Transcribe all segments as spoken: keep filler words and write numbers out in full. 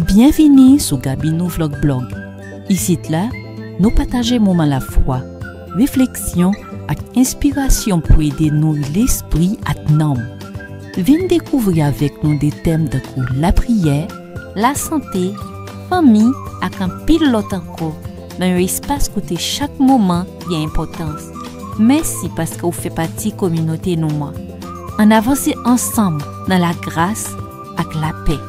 Byenvini sou Gaby Nou Vlog Blog. Isit la, nou pataje moman lafwa, refleksyon ak enspirasyon pou ede nouri lespri ak nanm. Vin dekouvri avèk nou de tèm tankou lapriyè, lasante, fanmi ak anpil lòt ankò nan yon espas kote chak moman gen enpòtans. Mèsi paske w fè pati kominote nou an. Ann avanse ansanm nan lagras ak lapè.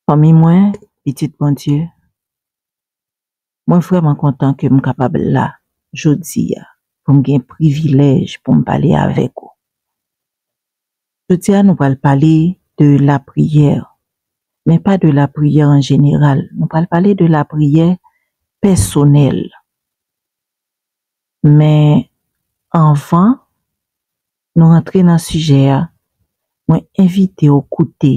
Fanmi mwen, pitit Bondye, mwen vrèman kontan ke m kapab la jodi a pou m gen privilèj pou m pale avèk ou. Jodi a, nou pral pale de lapriyè, men pa de lapriyè an jeneral. Nou pral pale de lapriyè pèsonèl. Men anvan nou rantre nan sijè a, mwen envite w koute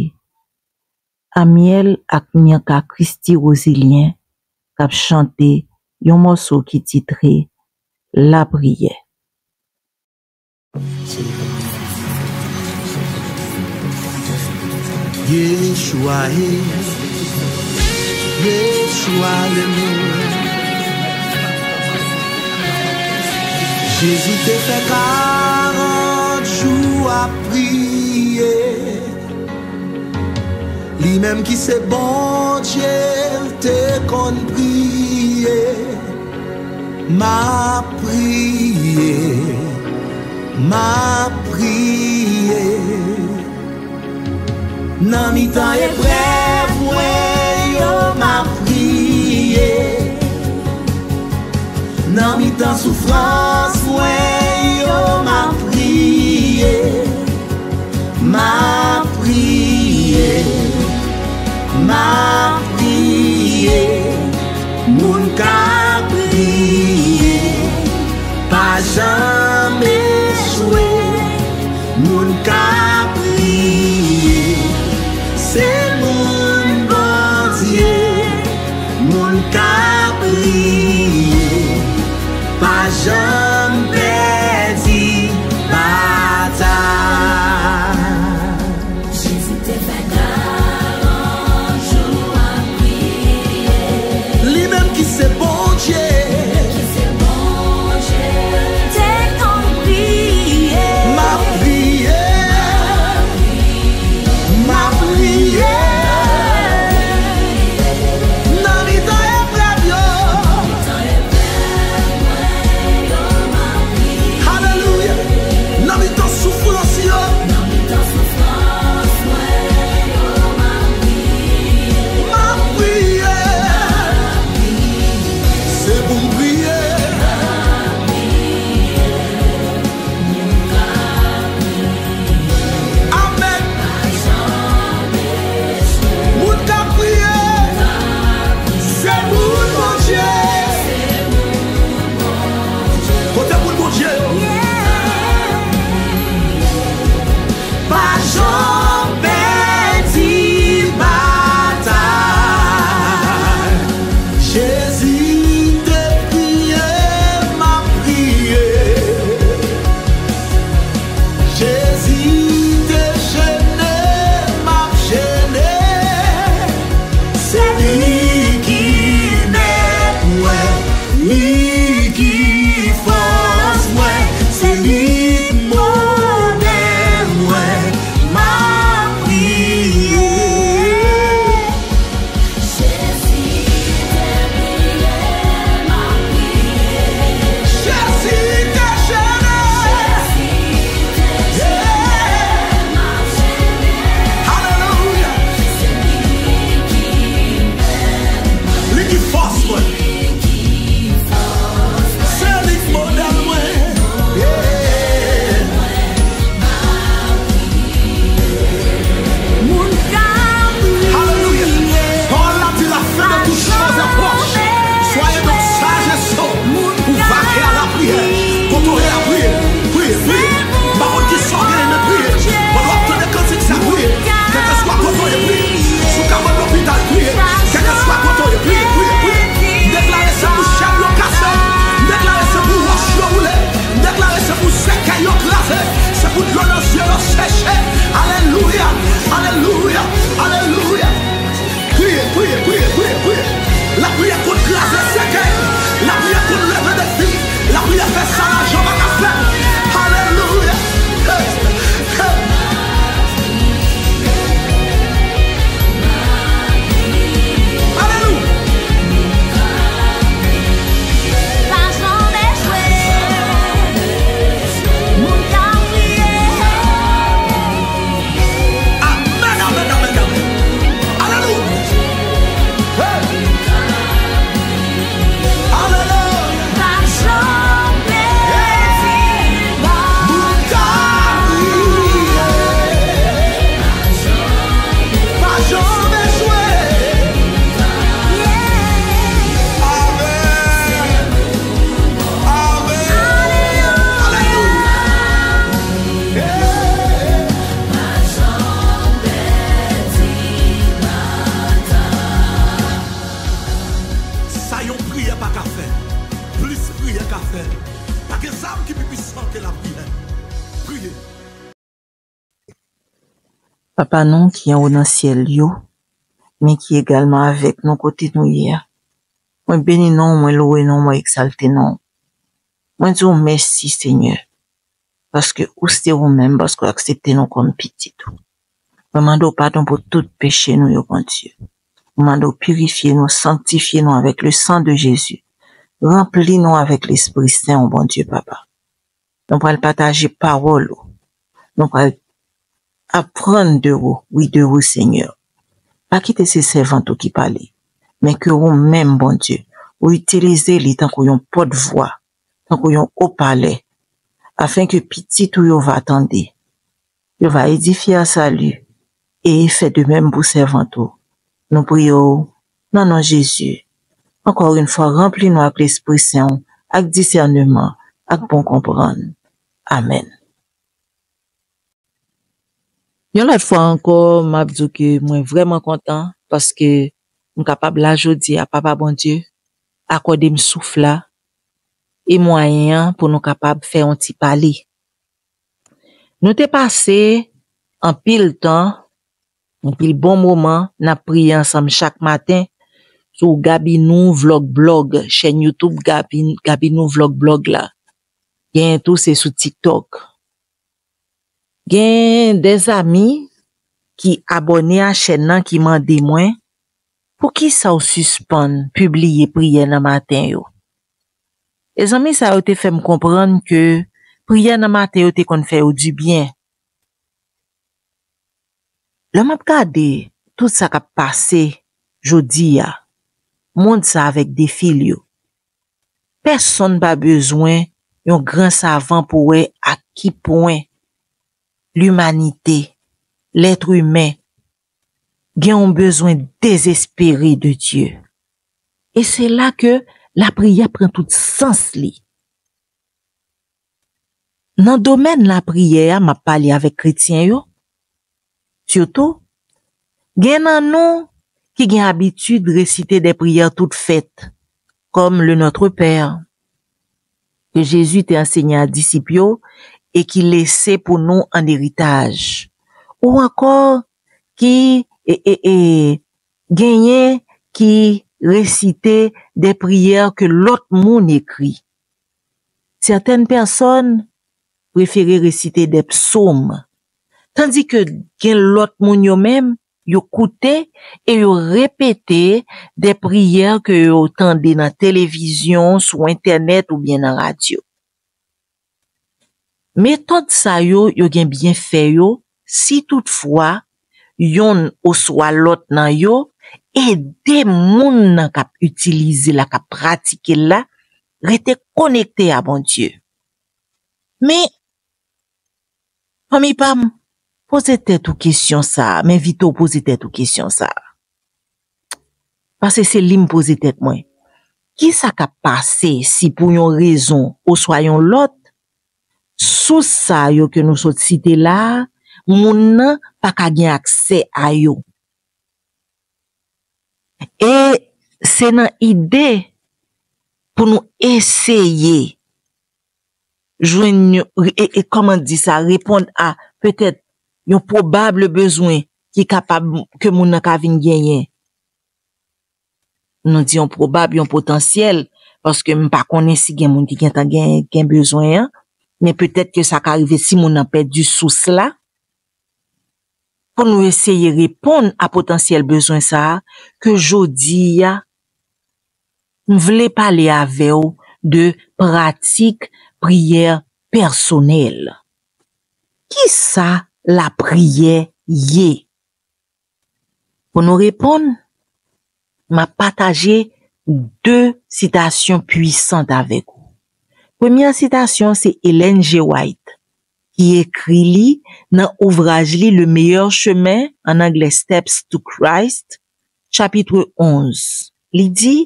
Amiel ak Mianka Christie Rosilien k ap chante yon mòso ki titre Lapriyè. Yeshua, eh, Yeshua le mot. Jezi te fè karant jou ap priye. Li menm ki se Bondye, l te konn priye. M ap priye, m ap priye. Nan mitan eprèv mwen yo, m ap priye. Nan mitan soufrans mwen yo, m ap priye. M ap priye, m ap priye. Moun k ap priye pa janm echwe. Moun k ap priye se moun Bondye. Moun k ap priye pa janm pèdi batay. Papa nou ki anwo nan syèl yo, men ki egalman avèk nou kote nou ye a. Mwen beni non w, mwen louwe non w, mwen egzalte non w. Mwen di w mèsi, Senyè, paske ou se ou menm, paske w aksepte nou kòm pitit ou. Mwen mande w padon pou tout peche nou yo, Bondye. Mwen mande w pirifye nou, sanktifye nou avèk le san de Jezi. Ranpli nou avèk Lespri Sen w, Bondye Papa. Nou pral pataje pawòl ou. Nou pral aprann de ou, wi, de ou, Senyè. Pa kite se sèvant ou ki pale, men ke ou menm, Bondye, ou itilize li tankou yon pòtvwa, tankou yon opalè, afin ke pitit ou yo va tande, yo va edifye a sali, e fè de menm pou sèvant ou. Nou priye w nan non Jezi. Ankò yon fwa, ranpli nou ak Lespri Sen w, ak disèneman, ak bon konprann. Amèn. Yon lòt fwa ankò, m ap di w ke mwen vrèman kontan paske m kapab la jodi a, Papa Bondye akòde m souf la e mwayen an pou nou kapab fè yon ti pale. Nou te pase anpil tan, anpil bon moman, n ap priye ansanm chak maten sou Gabinou Vlog Blog, chèn YouTube Gabi, Gabinou Vlog Blog la. Genyen tou, se sou TikTok. Gen de zanmi ki abòne a chèn nan ki mande mwen, poukisa w sispann pibliye priyè nan maten yo? E zanmi sa yo te fè m konprann ke priyè nan maten yo te konn fè yo dibyen. Lè m ap gade tout sa k ap pase jodi a, mond sa avèk defi l yo, pèsonn pa bezwen yon gran savan pou wè a ki pwen limanite, lèt imen, gen yon bezwen dezespere de Dye. E se la ke lapriyè pran tout sans li. Nan domèn lapriyè a, m ap pale avèk kretyen yo, sitou, gen nan nou ki gen abitid resite de priyè tout fèt, kòm le Notre Père, ke Jezi te ansenye a disip yo e ki lese pou nou an eritaj, ou ankò ki e, e, e, genyen ki resite de priyè ke lòt moun ekri. Sètèn pèsonn prefere resite de psòm, tandike gen lòt moun yo menm, yo koute e yo repete de priyè ke yo tande nan televizyon, sou entènèt oubyen nan radyo. Metòd sa yo, yo gen byenfè yo si toutfwa yonn oswa lòt nan yo ede moun nan k ap itilize l la, k ap pratike l la, rete konekte a Bondye. Men, fanmi pa m, poze tèt ou kesyon sa a, m envite w poze tèt ou kesyon sa a. Paske se li m poze tèt mwen. Kisa k ap pase si pou yon rezon oswa yon lòt, sous sa yo ke nou sot site la a, moun nan pa ka gen aksè a yo? E se nan ide pou nou eseye jwenn yon, e, e, kòman di sa, reponn a petèt yon pwobab bezwen ki kapab, ke moun nan ka vin genyen. Nou di yon pwobab, yon potansyèl, paske m pa konnen si gen moun ki gentan gen, gen bezwen an, men petèt ke sa ka rive si moun nan pèdi sous la. Pou nou eseye reponn a potansyèl bezwen sa a, ke jodi a, m vle pale avè w de pratik priyè pèsonèl. Kisa lapriyè ye? Pou nou reponn, m ap pataje de sitasyon pwisan avèk ou. Premyè sitasyon se Ellen G. White, ki ekri li nan ouvraj li Le Meilleur Chemin, an anglè Steps to Christ, chapit onz. Li di,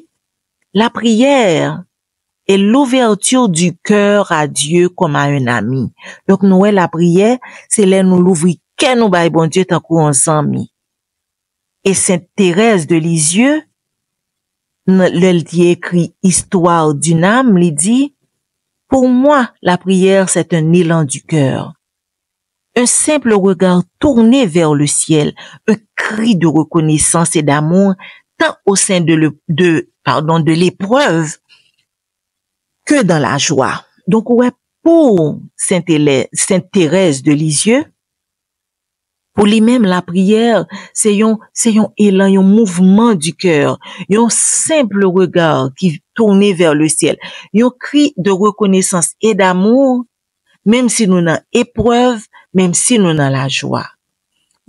la prière est l'ouverture du cœur à Dieu comme à un ami. Donk, nou wè lapriyè, se lè nou louvri kè nou bay Bondye tankou yon zanmi. E Sent Terèz de Lisieux, n-, lè l te ekri Histoire d'une âme, li di, pour moi, la prière, c'est un élan du cœur. Un simple regard tourné vers le ciel, un cri de reconnaissance et d'amour, tant au sein de, le- de, pardon, de l'épreuve que dans la joie. Donk, ou wè, pou Sent Elè- Sent Terèz de Lizye, pou li menm, lapriyè, se yon, se yon elan, yon mouvman di kè, yon senp rega ki tounen vè le syèl, yon kri de rekonesans e damou, menm si nou nan eprèv, menm si nou nan lajwa.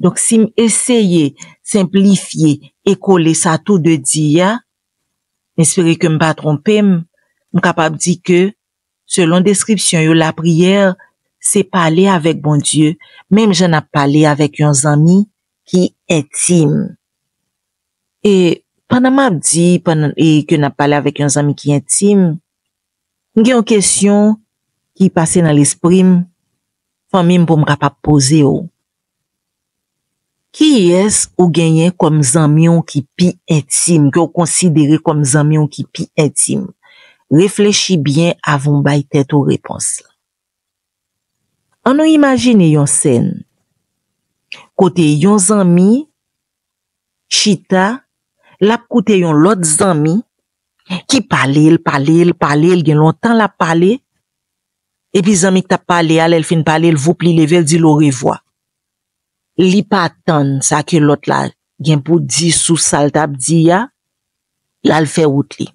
Donk, si m eseye senplifye e kole sa tou de di a, m espere ke m pa twonpe m, m kapab di ke, selon deskripsyon yo, lapriyè se pale avèk Bondye, menm jan n ap pale avèk yon zanmi ki entim. E pandan m ap di, pandan, e ke n ap pale avèk yon zanmi ki entim, m gen yon kesyon ki pase nan lespri m, fanmi m, pou m kapab poze w. Kiyès ou genyen kòm zanmi w ki pi entim, ke w konsidere kòm zanmi w ki pi entim? Reflechi byen avan w bay tèt ou repons la. Ann nou imajine yon sèn kote yon zanmi chita, l ap koute yon lòt zanmi ki pale, l pale, l pale, l gen lontan l ap pale, epi zanmi k t ap pale a, lè l fin pale, l voup, li leve, l di l orevwa. Li pa tann sa ke lòt la gen pou di sou sa l t ap di a, l al fè wout li.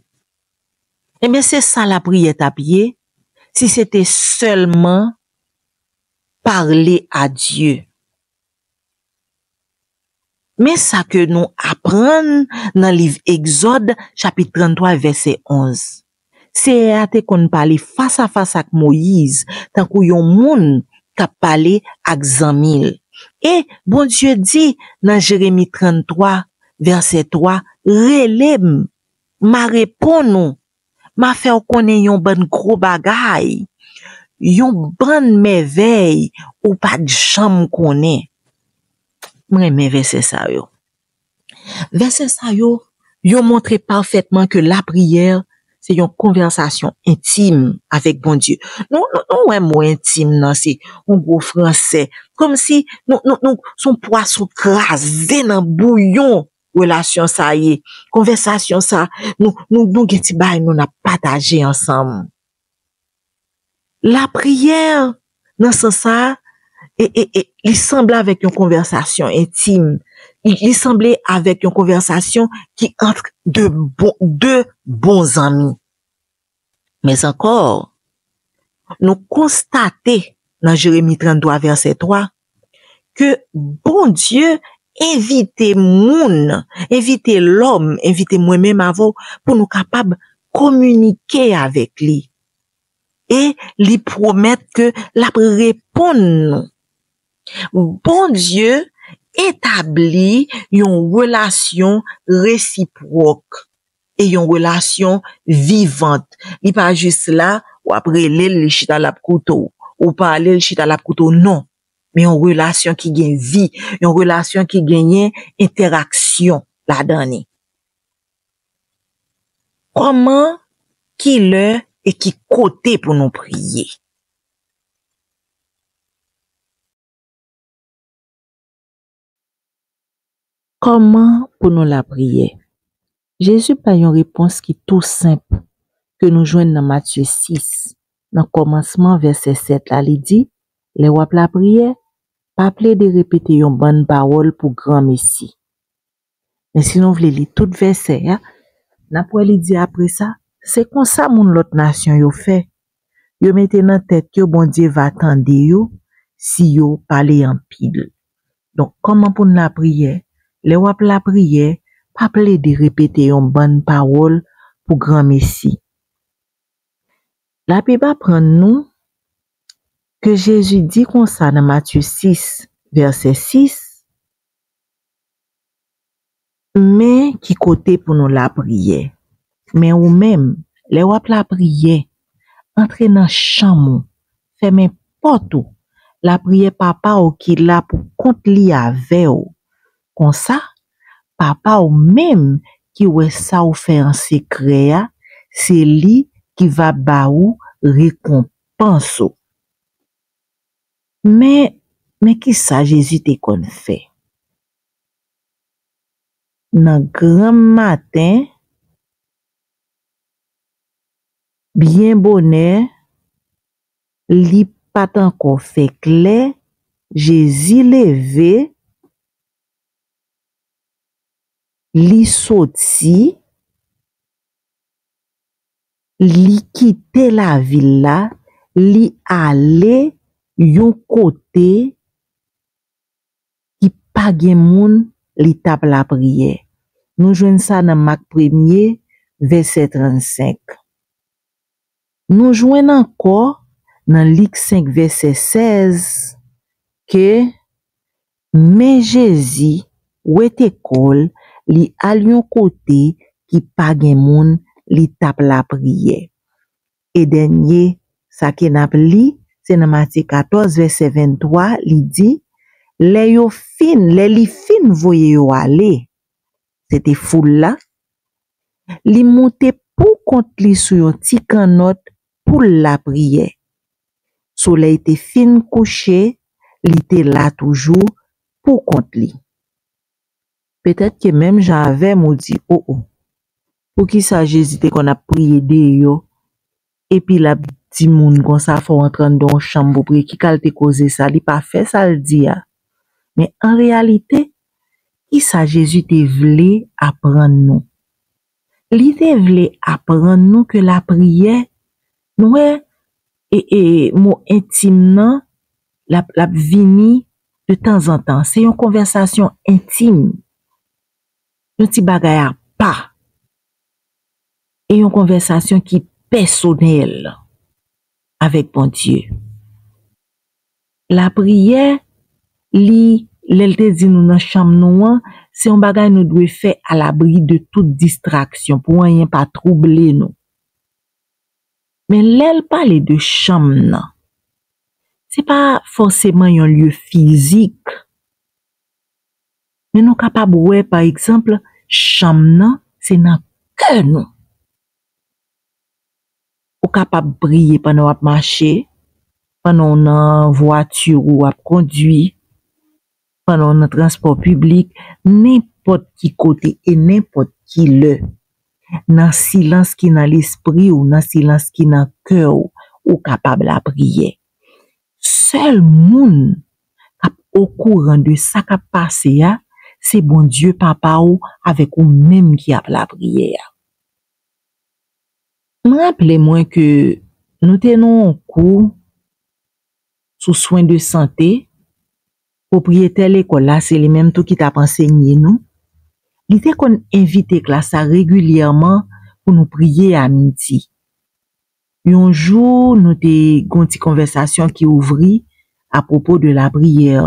Ebyen, se sa lapriyè t ap ye si se te sèlman parle à Dieu. Men sa ke nou aprann nan liv Egzòd, chapit tranntwa, vèsè onz. Seyè a te konn pale fasafas ak Moyiz, tankou yon moun k ap pale ak zanmi l. E Bondye di nan Jeremi tranntwa, vèsè twa, rele m, m a reponn ou, m a fè w konnen yon bann gwo bagay, yon bann mèvèy ou pa t janm konnen. M renmen vèsè sa yo. Vèsè sa yo, yo montre pafètman ke lapriyè se yon konvèsasyon entim avèk Bondye. Nou, nou, nou wè mo entim nan, se yon gwo fransè. Kòmsi nou, nou, nou, se yon pwason kraze nan bouyon relasyon sa ye. Konvèsasyon sa, nou, nou, nou gen ti bagay nou n ap pataje ansanm. Lapriyè, nan sans sa, e, e, e, li sanble avèk yon konvèsasyon entim. Li, li sanble avèk yon konvèsasyon ki ant de bon, de bon zanmi. Men ankò, nou konstate nan Jeremi tranntwa, vèsè twa, ke Bondye envite moun, envite lòm, envite mwen menm avè w pou nou kapab kominike avèk li. E li pwomèt ke l ap reponn nou. Bondye etabli yon relasyon resipwòk e yon relasyon vivant. Li pa jis la, w ap rele l, li chita l ap koute w. Ou pale, li chita l ap koute w. Non. Men yon relasyon ki gen vi, yon relasyon ki genyen entèraksyon ladan li. Kòman, kilè e ki kote pou nou priye? Kòman pou nou lapriyè? Jezi bay yon repons ki tou senp ke nou jwenn nan Matye sis, nan kòmansman vèsè sèt la, li di, lè w ap lapriyè, pa plede repete yon bann pawòl pou granmesi. Men si nou vle li tout vèsè a, n ap wè li di apre sa, se konsa moun lòt nasyon yo fè. Yo mete nan tèt yo Bondye va tande yo si yo pale anpil. Donk, kòman pou n lapriyè? Lè w ap lapriyè, pa plede repete yon bann pawòl pou granmesi. Labib aprann nou ke Jezi di konsa nan Matye sis, vèsè sis, men ki kote pou nou lapriyè. Men ou menm, lè w ap lapriyè, antre nan chanm ou, fèmen pòt ou, lapriyè Papa w ki la pou kont li avè w. Konsa, Papa w menm ki wè sa w fè an sekrè a, se li ki va ba ou rekonpans ou. Men, Men ki sa Jezi te konn fè? Nan granm maten, byen bonè, li pa t ankò fè klè, Jezi leve, li soti, li kite lavil la, li ale yon kote ki pa gen moun, li t ap lapriyè. Nou jwenn sa nan Mak premye, vèsè trannsenk. Nou jwenn ankò nan Lik senk, vèsè sèz, ke men Jezi wete kò l, li al yon kote ki pa gen moun, li t ap lapriyè. E dènye sa ke n ap li, se nan Matye katòz, vèsè venntwa, li di, lè yo fin, lè li fin voye yo ale, se te foul la, li moute pou kont li sou yon ti kannòt pou l lapriyè. Solèy te fin kouche, li te la toujou pou kont li. Petèt ke menm jan avè m ou di, o, o, poukisa Jezi te konn ap priye deyò, epi l ap di moun konsa fò w antre anndan yon chanm pou priye? Ki kalte koze sa? Li pa fè sa l di a. Men an reyalite, ki sa Jezi te vle aprann nou? Li te vle aprann nou ke lapriyè, nou wè, e, e, mo entim nan, l ap, l ap vini de tanzantan. Se yon konvèsasyon entim, yon ti bagay apa, e yon konvèsasyon ki pèsonèl avèk Bondye. Lapriyè, li, lè l te di nou nan chanm nou an, se yon bagay nou dwe fè alabri de tout distraksyon, pou anyen pa twouble nou. Men lè l pale de chanm nan, se pa fòseman yon lye fizik. Men nou kapab wè, pa egzanp, chanm nan, se nan kè nou. Ou kapab priye pandan w ap mache, pandan w nan vwati ou w ap kondui, pandan w nan transpò piblik, nenpòt ki kote e nenpòt ki lè. Nan silans ki nan lespri w, nan silans ki nan kè w, ou kapab lapriyè. Sèl moun k ap okouran de sa k ap pase a, se Bondye Papa w avèk ou menm ki ap lapriyè a. M raple mwen ke nou te nan yon kou sou swen de sante, pwopriyetè lekòl la, se li menm tou ki t ap ansenye nou. Li te konn envite klas la regilyèman pou nou priye a midi. Yon jou, nou te gen yon ti konvèsasyon ki ouvri apwopo de lapriyè.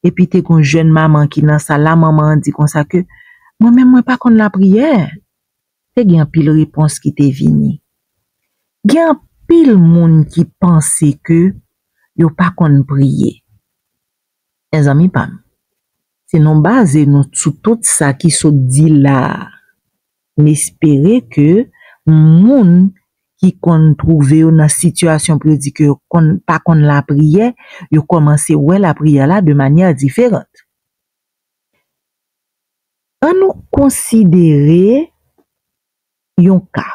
Epi te gen yon jèn manman ki nan sal la, manman an di konsa ke, mwen menm, mwen pa konn lapriyè. Te gen anpil repons ki te vini. Gen anpil moun ki panse ke yo pa konn priye. Mezanmi pa m, si nou baze nou sou tout sa ki sot di la a, m espere ke moun ki konn twouve yo nan sitiyasyon pou yo di ke yo konn, pa konn lapriyè, yo kòmanse wè lapriyè la de manyè diferan. Ann nou konsidere yon ka.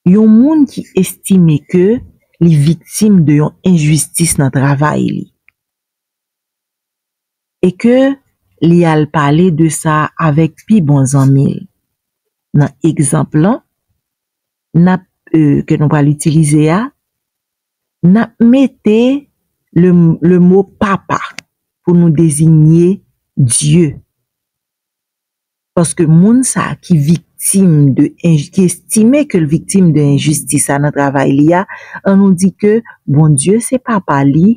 Yon moun ki estime ke li viktim de yon enjistis nan travay li. E ke li al pale de sa avèk pi bon zanmi l. Nan egzanp lan, n ap, e, ke nou pral itilize a, n ap mete le, le mo papa pou nou deziye Dye. Paske moun sa a ki viktim de enj-, ki estime ke l viktim de enjistis sa nan travay li a, ann nou di ke Bondye se papa li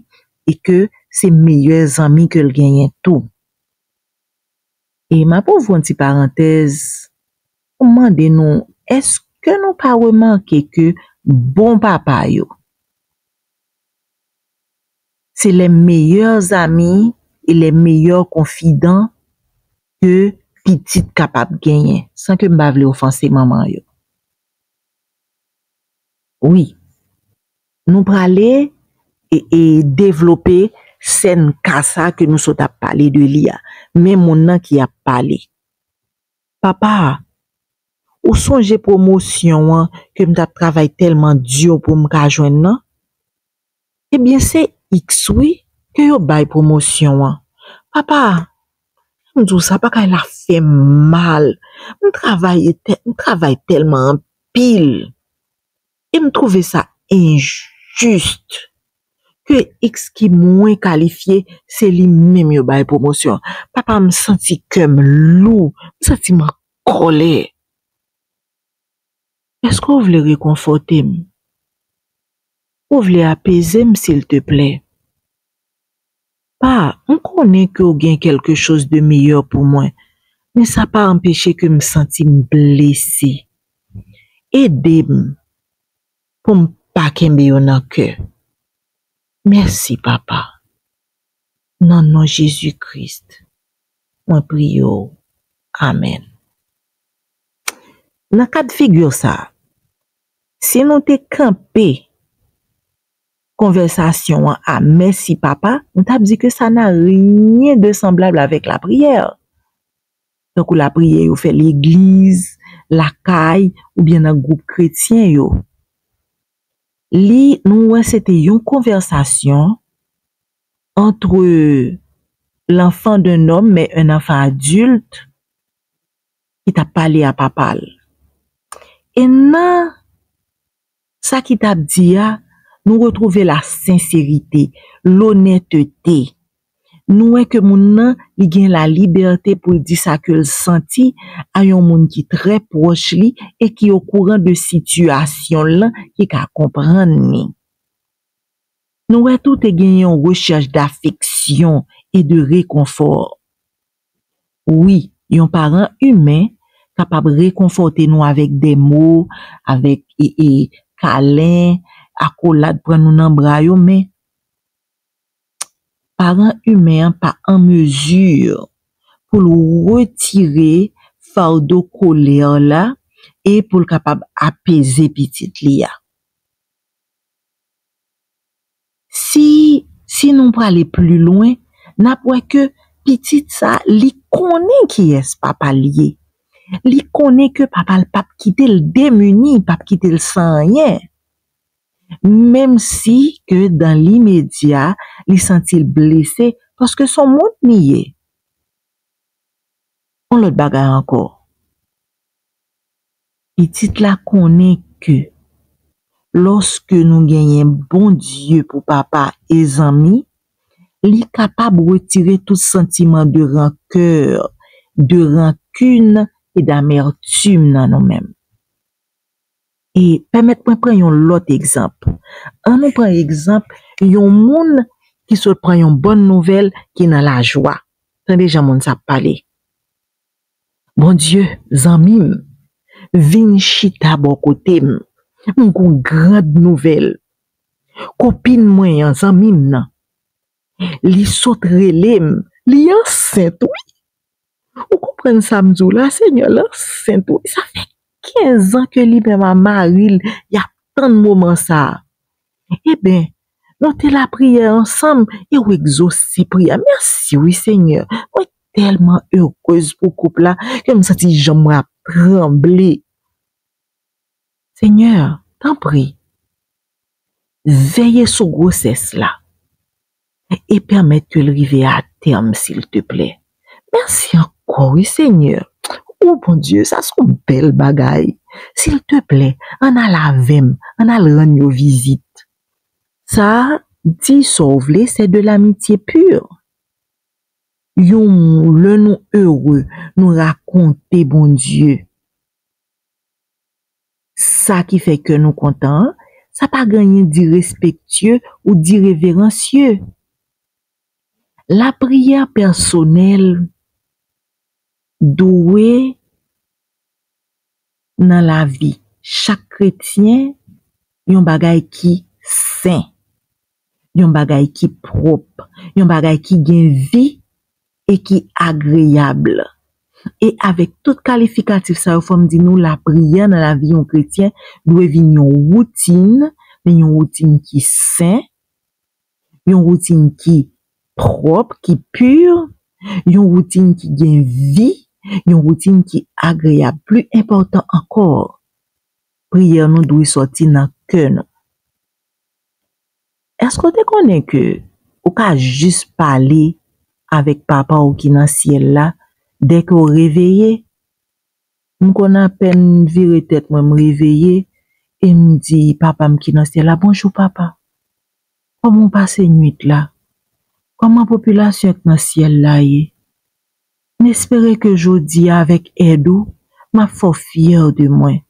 e ke se meyè zanmi ke l genyen tou. E m ap ouvri yon ti parantèz pou m mande nou, èske nou pa remake ke bon papa yo, se les meilleurs amis et les meilleurs confidents ke pitit kapab genyen, san ke m pa vle ofanse manman yo. Wi, nou prale e, e devlope sèn ka sa ke nou sot ap pale de li a, men moun nan ki ap pale. Papa, ou sonje pwomosyon an ke m t ap travay tèlman di pou m ka jwenn nan? Ebyen, se X, wi, ke yo bay pwomosyon an. Papa, m di w sa, bagay la fè m mal. M travay, tè- m travay tèlman anpil. E m twouve sa enjis ke X ki mwen kalifye, se li menm yo bay pwomosyon. Papa, m santi kè m lou, m santi m an kòlè. Èske w vle rekonfòte m? Ou vle apeze m, silteplè? Pa, m konnen ke w gen quelque chose de meilleur pou mwen, men sa pa anpeche ke m santi m blese. Ede m pou m pa kenbe yo nan kè. Mèsi, Papa. Nan non Jezi Kris, mwen priye w. Amèn. Nan kad figi sa, si nou te kanpe konvèsasyon an a mèsi papa, m t ap di ke sa n'a rien de semblable avec la prière. Tankou lapriyè yo fè legliz, lakay, oubyen nan gwoup kretyen yo. Li, nou wè se te yon konvèsasyon entre l'enfant d'un homme, mais un enfant adulte, ki t ap pale a papa l. E nan sa ki t ap di a, nou retwouve la senserite, lonètete. Nou wè ke moun nan, li gen la libète pou l di sa ke l santi a yon moun ki trè pwòch li e ki okouran de sitiyasyon l lan, ki ka konprann li. Nou wè tou te gen yon rechèch d'affection et de réconfort. Wi, yon paran imen kapab rekonfòte nou avèk de mo, avèk e, e, kalen, akolad, pran nou nan bra yo, men paran imen an pa an mezi pou l retire fado kolè la e pou l kapab apeze pitit li a. Si, si nou prale pli lwen, n ap wè ke pitit sa, li konnen kiyès papa l ye. Li konnen ke papa l p ap kite l demini, p ap kite l san anyen. Menm si ke dan limedya, li santi l blese, paske se yon moun li ye. Yon lòt bagay ankò. Pitit la konnen ke lòske nou genyen Bondye pou papa e zanmi, li kapab retire tout santiman de rankè, de rankin e damètim nan nou menm. E pèmèt mwen pran yon lòt egzanp. Ann nou pran egzanp yon moun ki sot pran yon bòn nouvèl ki nan lajwa. Tande jan moun sa ap pale. Bondye, zanmi m, vin chita bò kote m. M gon grand nouvèl. Kopin mwen an, zanmi m nan, li sot rele m. Li ansent, wi. Ou konprann sa m di w la, Senyè, l ansent, wi. Sa fè kenz an ke li menm a mari l, y ap tann moman sa a. Eben, nou te lapriyè ansanm e w egzose priyè. Mèsi, wi, Senyè. Mwen tèlman erez pou koup la ke m santi janm mwen ap tranble. Senyè, tanpri, veye sou gwosès la e pèmèt ke l rive a tèm, silteplè. Mèsi ankò, wi, Senyè. O, Bondye, sa se yon bèl bagay. Silteplè, ann al avè m, ann al rann yo vizit. Sa, di sa w vle, c'est de l'amitié pure. Yon, lè nou ere, nou rakonte Bondye sa ki fè kè nou kontan an, sa pa gen anyen direspektye ou direveransye. Lapriyè pèsonèl dwe nan lavi chak kretyen yon bagay ki sen, yon bagay ki pwòp, yon bagay ki gen vi e ki agreyab. E avèk tout kalifikatif sa yo, fò m di nou, lapriyè nan lavi yon kretyen dwe vin yon woutin, men yon woutin ki sen, yon woutin ki pwòp, ki pi, yon woutin ki gen vi, yon woutin ki agreyab. Pli enpòtan ankò, priyè nou dwe sòti nan kè nou. Èske w te konnen ke ou ka jis pale avèk Papa w ki nan syèl la dèke w reveye? M konn apèn vire tèt mwen, m reveye, e m di Papa m ki nan syèl la, "Bonjou, Papa. Kòman w pase nuit la? Kòman popilasyon k nan syèl la ye?" M espere ke jodi a, avèk èd ou, m ap fè w fyè de mwen,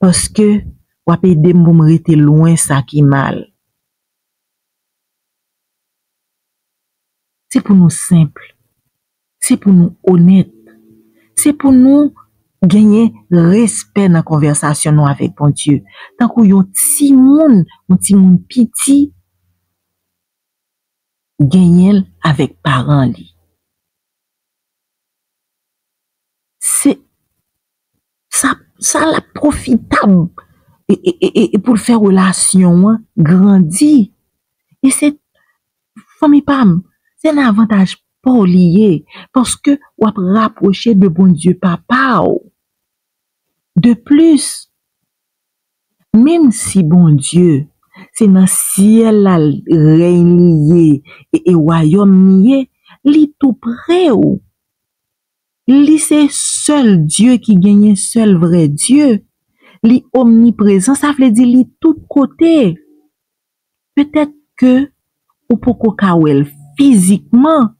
paske w ap ede m pou m rete lwen sa ki mal. Se pou nou senp. Se pou nou onèt. Se pou nou genyen respè nan konvèsasyon nou avèk Bondye. Tankou yon timoun, yon timoun piti genyen l avèk paran li. Se sa, sa l ap pwofitab e, e, e, e, e pou l fè relasyon an grandi. E se, fanmi pa m, se nan avantaj pa w li ye, paske w ap rapwoche de Bondye Papa w. De plis, menm si Bondye se nan syèl la rèy li ye e, e wayòm li ye, li tou pre w. Li se sèl Dye ki genyen, sèl vrè Dye. Li omniprezan, sa vle di li tout kote. Petèt ke ou poko ka wè l fizikman,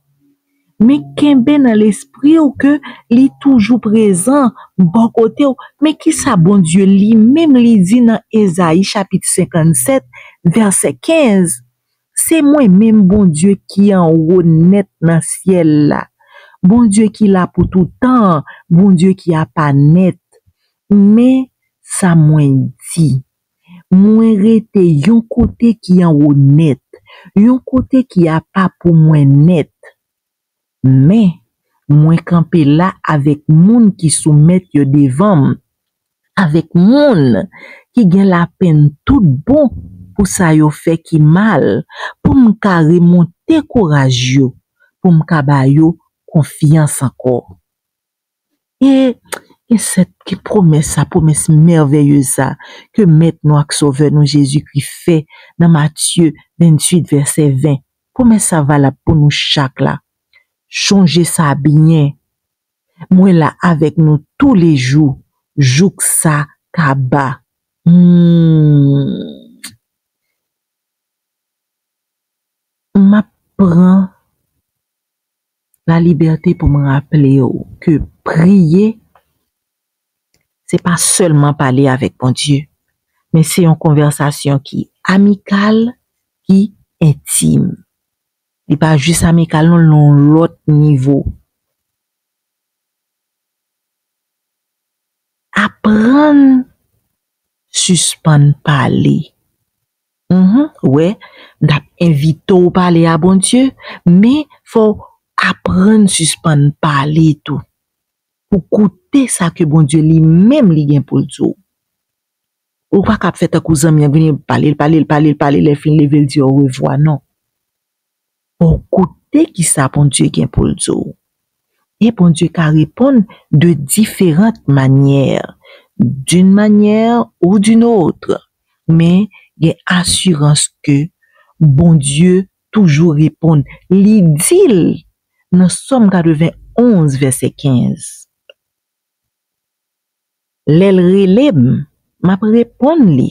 men kenbe nan lespri w ke li toujou prezan bò kote w. Men kisa Bondye li menm li di nan Ezayi chapit senkannsèt, vèsè kenz? "Se mwen menm Bondye ki anwo nèt nan syèl la, Bondye ki la pou toutan, Bondye ki apa nèt. Men sa mwen di, mwen rete yon kote ki anwo nèt, yon kote ki apa pou mwen nèt. Men, mwen kanpe la avèk moun ki soumèt yo devan m, avèk moun ki gen lapenn tout bon pou sa yo fè ki mal, pou m ka remonte kouraj yo, pou m ka ba yo konfyans ankò." E, e sèt, ki pwomès sa, pwomès mèveyez sa, ke Mèt nou ak Sovè nou Jezikri fè nan Matye venntuit, vèsè ven. Pwomès sa valab pou nou chak la. Chonje sa byen. Mwen la avèk nou toulejou, jouk sa kaba. Hmm. M ap pran lalibète pou m raple w ke priye, se pa sèlman pale avèk Bondye, men se yon konvèsasyon ki amikal, ki entim. Li pa jis amikal, non, l nan yon lòt nivo. Aprann sispann pale. Mhm, w wè, m t ap envite w pale a Bondye, men fò w aprann sispann pale tou. Pou koute sa ke Bondye li menm li gen pou l di w. Ou pa ka ap fè tankou zanmi an vini pale l, pale l, pale l, pale l, lè l fin leve l di orevwa, non. Fò w koute kisa Bondye gen pou l di w. E Bondye ka reponn de différentes manières, d'une manière ou d'une autre. Men gen asirans ke Bondye toujou reponn. Li di l nan Sòm katrevenonz, vèsè kenz. Lè l rele m, m ap reponn li.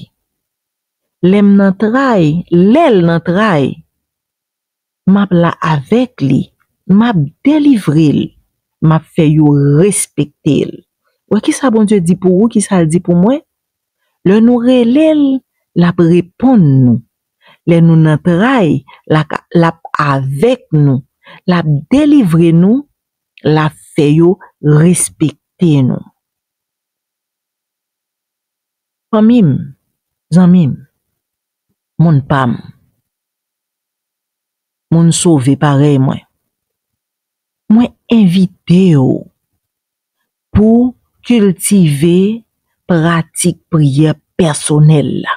Lè m nan tray, lè l nan tray, m ap la avèk li, m ap delivre l, m ap fè yo respekte l. Wè kisa Bondye di pou ou, kisa l di pou mwen? Lè nou rele l, l ap reponn nou. Lè nou nan tray, l a ka, l ap avèk nou, l ap delivre nou, l ap fè yo respekte nou. Fanmi m, zanmi m, moun pa m, moun sove parèy mwen, mwen envite w pou kiltive pratik priyè pèsonèl la.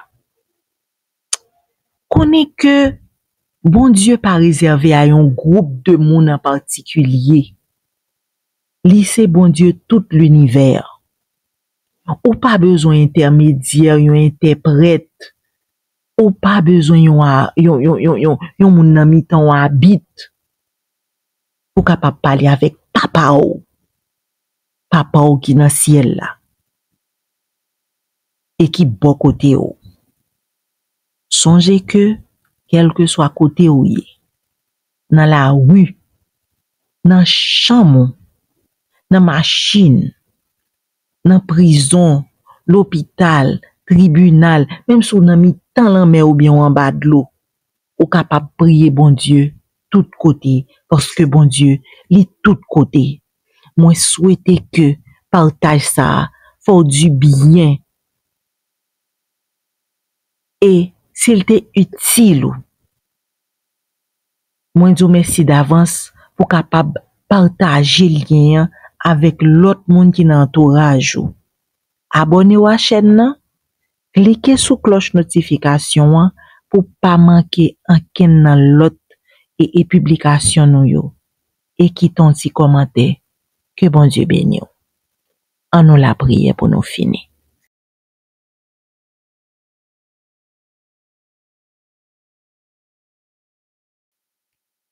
Konnen ke Bondye pa rezève a yon gwoup de moun an patikilye. Li se Bondye tout linivè. Ou pa bezwen entèmedyè, yon entèprèt. Ou pa bezwen yon a-, yon, yon, yon, yon, yon moun nan mitan w abit pou w kapab pale avèk Papa w, Papa w ki nan syèl la e ki bò kote w. Sonje ke, kèlkeswa kote w ye, nan lari, nan chanm ou, nan machin, nan prizon, lopital, tribinal, menm si w nan mitan lanmè oubyen w anba dlo, ou kapab priye Bondye tout kote, paske Bondye, li tout kote. Mwen swete ke pataj sa a fè w dibyen. E si l te itil ou, mwen di w mèsi davans pou w kapab pataje lyen an avèk lòt moun ki nan antouraj ou. Abòne w a chèn nan, klike sou klòch notifikasyon an pou w pa manke ankenn nan lòt e, e piblikasyon nou yo. E kite yon ti kòmantè. Ke Bondye beni w. Ann nou lapriyè pou nou fini.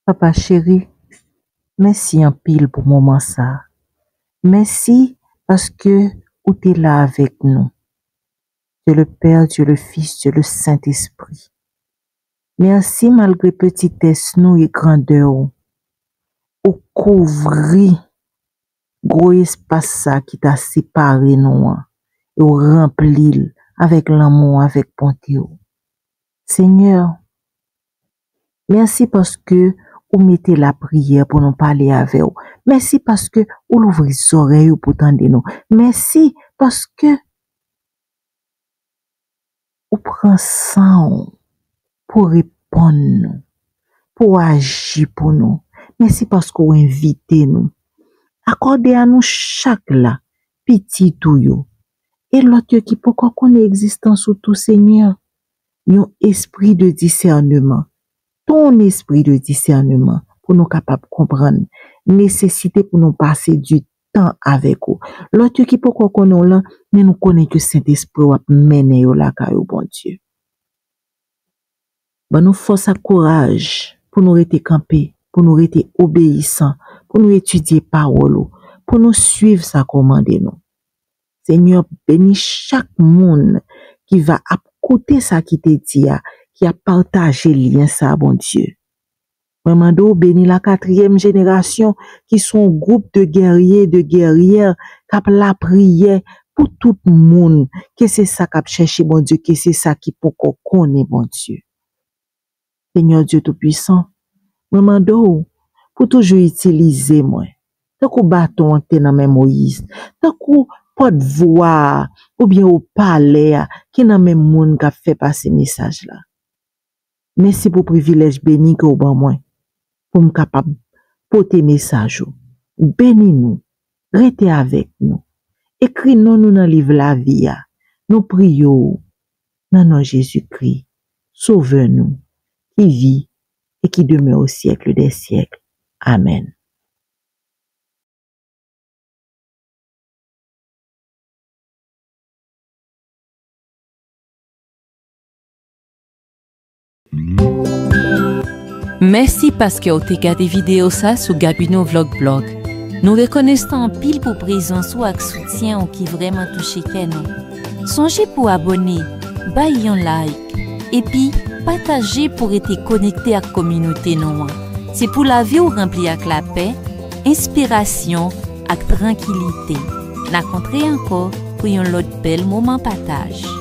Papa cheri, mèsi anpil pou moman sa a. Mèsi paske ou te la avèk nou. Dieu le Père, Dieu le Fils, Dieu le Saint-Esprit. Mèsi malgre petitès nou e grandè w. Ou kouvri gwo espas sa ki ta separe nou an, e w ranpli l avèk lanmou w, avèk bonte w. Senyè, mèsi paske ou mete lapriyè pou nou pale avè w. Mèsi paske ou louvri zòrèy ou pou tande nou. Mèsi paske ou pran san w pou reponn nou, pou w aji pou nou. Mèsi paske w envite nou. Akòde a nou chak la, pitit ou yo, e lòt yo ki poko konnen egzistans ou tou, Senyè, yon espri de disèneman. Ton espri de disèneman pou nou kapab konprann nesesite pou nou pase di tan avèk ou. Lòt yo ki poko konnen w lan, men nou konnen ke Sentespri w ap mennen yo lakay ou, Bondye. Ban nou fòs ak kouraj pou nou rete kanpe, pou nou rete obeyisan, pou nou etidye pawòl ou, pou nou suiv sa k ou mande nou. Senyè, beni chak moun ki va ap koute sa ki te di a, ki ap pataje lyen sa a, Bondye. Mwen mande w beni la katriyèm jenerasyon ki se yon gwoup de gèrye, de gèryè k ap lapriyè pou tout moun, ke se sa k ap chèche Bondye, ke se sa ki poko konnen Bondye. Senyè Dye Toupisan, mwen mande w pou toujou itilize mwen, tankou baton an te nan men Moyiz, tankou pòtvwa a oubyen opalè a ki nan men moun k ap fè pase mesaj la. Mèsi pou privilèj beni ke w ban mwen pou m kapab pote mesaj ou. Beni nou, rete avèk nou. Ekri non nou nan liv lavi a. Nou priye w nan non Jezikri, Sovè nou, ki viv e ki demè o syèk dè syèk. Amèn. Mèsi paske w te gade videyo sa sou Gabino Vlog Blog. Nou rekonesan anpil pou prezans ou ak soutyen ou ki vrèman touche kè nou. Sonje pou abòne, bay yon like, epi pataje pou rete konekte ak kominote nou an. Se pou lavi w ranpli ak lapè, enspirasyon ak trankilite. N a kontre ankò pou yon lòt bèl moman pataj.